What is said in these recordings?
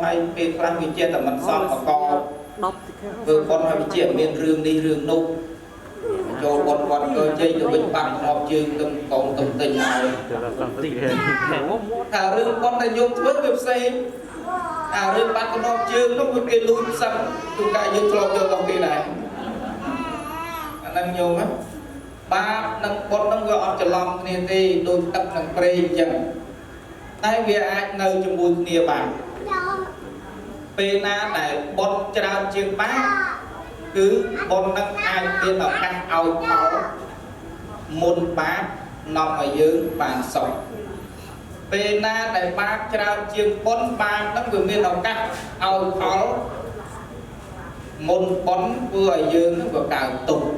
ហើយពេលខ្លះវាជាតែមិនសមប្រកប 10 ធ្វើបុណ្យហើយវាជាមានរឿងនេះរឿងនោះចូលបុណ្យគាត់ក៏ជ័យទៅវិញបាត់ងាប់ជើងទៅកងទៅទិញឲ្យថារឿងបុណ្យដែលញោមធ្វើវាផ្សេងអារឿងបាត់កំណប់ជើងនោះវាគេលួចផ្សឹងទូកាយយើងធ្លាប់យករបស់គេដែរអាហ្នឹងញោមណាបាបនិងបុណ្យហ្នឹងវាអត់ច្រឡំគ្នាទេដូចទឹកនិងប្រេងអញ្ចឹងតែវាអាចនៅជាមួយគ្នាបានពេលណាដែលបុណ្យច្រើនជាងបាបគឺបុណ្យនឹងអាចមានឱកាសឲ្យផលមុនបាបនាំឲ្យយើងបានសុខពេលណាដែលបាបច្រើនជាងបុណ្យបាបហ្នឹងវាមានឱកាសឲ្យផលមុនបុណ្យធ្វើឲ្យយើងហ្នឹងវាកើតទុក្ខ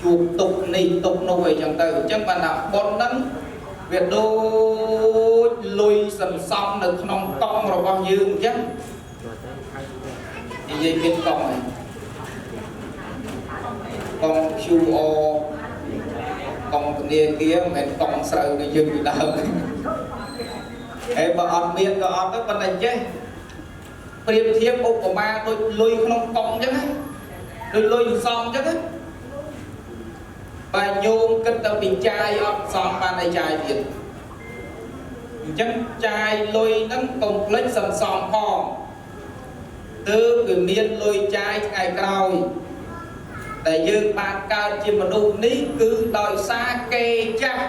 ជួបទុក្ខនេះទុក្ខនោះអីចឹងទៅអញ្ចឹងបានថាបុណ្យហ្នឹងវាដូចលុយសន្សំនៅក្នុងកង់របស់យើងអញ្ចឹងនិយាយមានកង់ហើយកង់ QR កង់ធនាគារមិនមែនកង់ស្រូវដូចយើងពីដើមហើយបើអត់មានក៏អត់ទៅប៉ុន្តែចេះប្រៀបធៀបឧបមាដូចលុយក្នុងកង់អញ្ចឹងណាដូចលុយសន្សំអញ្ចឹងណាបើញោមគិតទៅពីចាយអត់សំបានឲ្យចាយទៀតអញ្ចឹងចាយលុយហ្នឹងកុំភ្លេចសន្សំផងទើបវាមានលុយចាយថ្ងៃក្រោយដែលយើងបានកើតជាមនុស្សនេះគឺដោយសារគេចាស់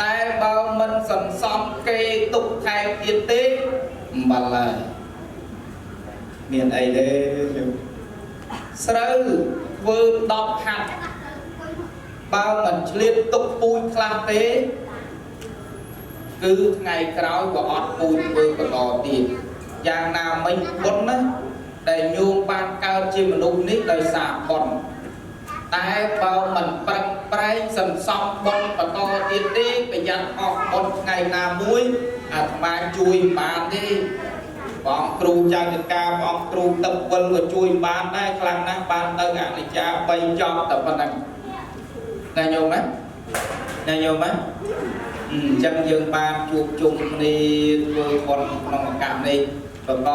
តែបើមិនសន្សំគេទុកថែមទៀតទេអំបិលហើយមានអីទេខ្ញុំស្រូវធ្វើ10ហាត់បើមិនឆ្លៀតទុកពូជខ្លះទេគឺថ្ងៃក្រោយក៏អត់ពូជធ្វើបន្តទៀតយ៉ាងណាមិញបុណ្យណាដែលញោមបានកើតជាមនុស្សនេះដោយសារបុណ្យតែបើមិនប្រឹងប្រែងសន្សំបុណ្យបន្តទៀតទេប្រយ័ត្នអស់បុណ្យថ្ងៃណាមួយអាត្មាជួយមិនបានទេព្រះអង្គគ្រូចៅចការព្រះអង្គគ្រូទឹកវិលក៏ជួយមិនបានដែរខ្លាំងណាស់បានទៅអនិច្ចា3ចប់តែប៉ុណ្្នឹងណាញោមណាណាញោមណាអញ្ចឹងយើងបានជួបជុំគ្នាធ្វើបុណ្យក្នុងឱកាសនេះប្រកប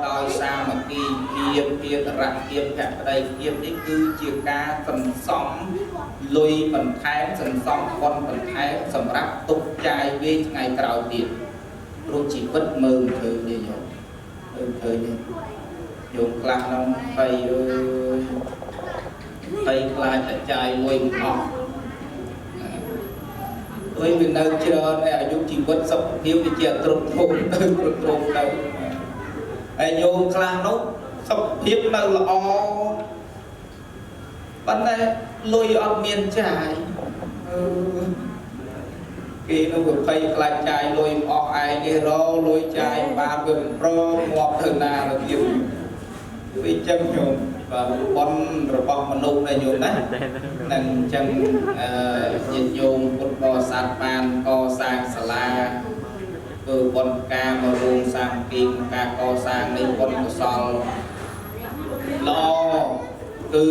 ដោយសាមគ្គីភាពភាពរៈភាពភក្តីភាពនេះគឺជាការសន្សំលុយបន្ថែមសន្សំបុណ្យបន្ថែមសម្រាប់ទុកចាយវាយថ្ងៃក្រោយទៀតព្រោះជីវិតមើលមិនឃើញទេញោមមើលឃើញទេញោមខ្លះហ្នឹងភ័យអើយភ័យខ្លាចតែចាយលុយមិនអស់ដូចវានៅច្រើនហើយអាយុជីវិតសុខភាពវាជាទ្រុឌទ្រោមទៅទ្រុឌទ្រោមទៅហើយញោមខ្លះនោះសុខភាពនៅល្អប៉ុន្តែលុយអត់មានចាយអឺគេនោះវាភ័យខ្លាចចាយលុយមិនអស់ឯងនេះរលុយចាយបានវាមិនព្រមងាប់ទៅណាទៅទៀតវាចឹងញោមបាទបុណ្យរបស់មនុស្សណាញោមណានឹងអញ្ចឹងអឺញាតិញោមពុទ្ធបរិស័ទបានកសាងសាលាធ្វើបុណ្យការមករួមសាមគ្គីក្នុងការកសាងនេះបុណ្យកុសលល្អគឺ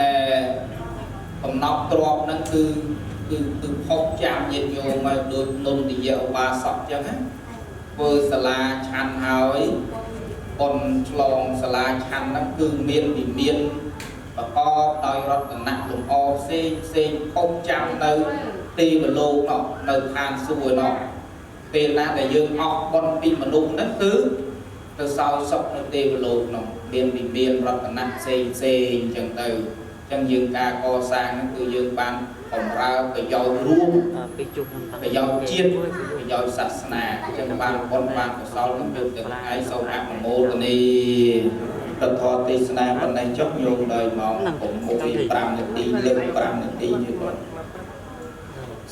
ណែកំណត់ទ្របហ្នឹងគឺផុសចាំញាតិញោមឲ្យដូចនន្ទយៈឧបាសកអញ្ចឹងណាធ្វើសាលាឆាន់ហើយបុណ្យឆ្លងសាលាឆាន់ហ្នឹងគឺមានវិមានប្រកបដោយរតនៈលម្អផ្សេងផ្សេងផុសចាំនៅទីវលោកនោះនៅឋានសួគ៌នោះពេលណាដែលយើងអស់បុណ្យពីមនុស្សហ្នឹងគឺទៅសោយសុខនៅទេវលោកនោះមានវិមានរតនៈផ្សេងផ្សេងអញ្ចឹងទៅអញ្ចឹងយើងការកសាងហ្នឹងគឺយើងបានបំរើប្រយោជន៍រួម ពីជុំ ប្រយោជន៍ជាតិប្រយោជន៍សាសនាអញ្ចឹងបានបុណ្យបានកុសលនឹងយើងទាំងថ្ងៃសូមអនុមោទនាពធទេសនាប៉ុណ្ណេះចុះញោមដល់ម៉ោង6:05នាទីលើក5នាទីទៀតបាទ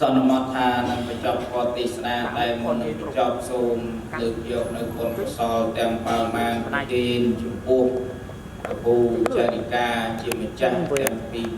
សន្មតថានឹងបញ្ចប់ធម៌ទេសនាតែមុននឹងបញ្ចប់សូមលើកយកនៅបុណ្យកុសលទាំងប៉ុន្មានប្រគេនចំពោះពូចារិកាជាម្ចាស់ទាំងពីរ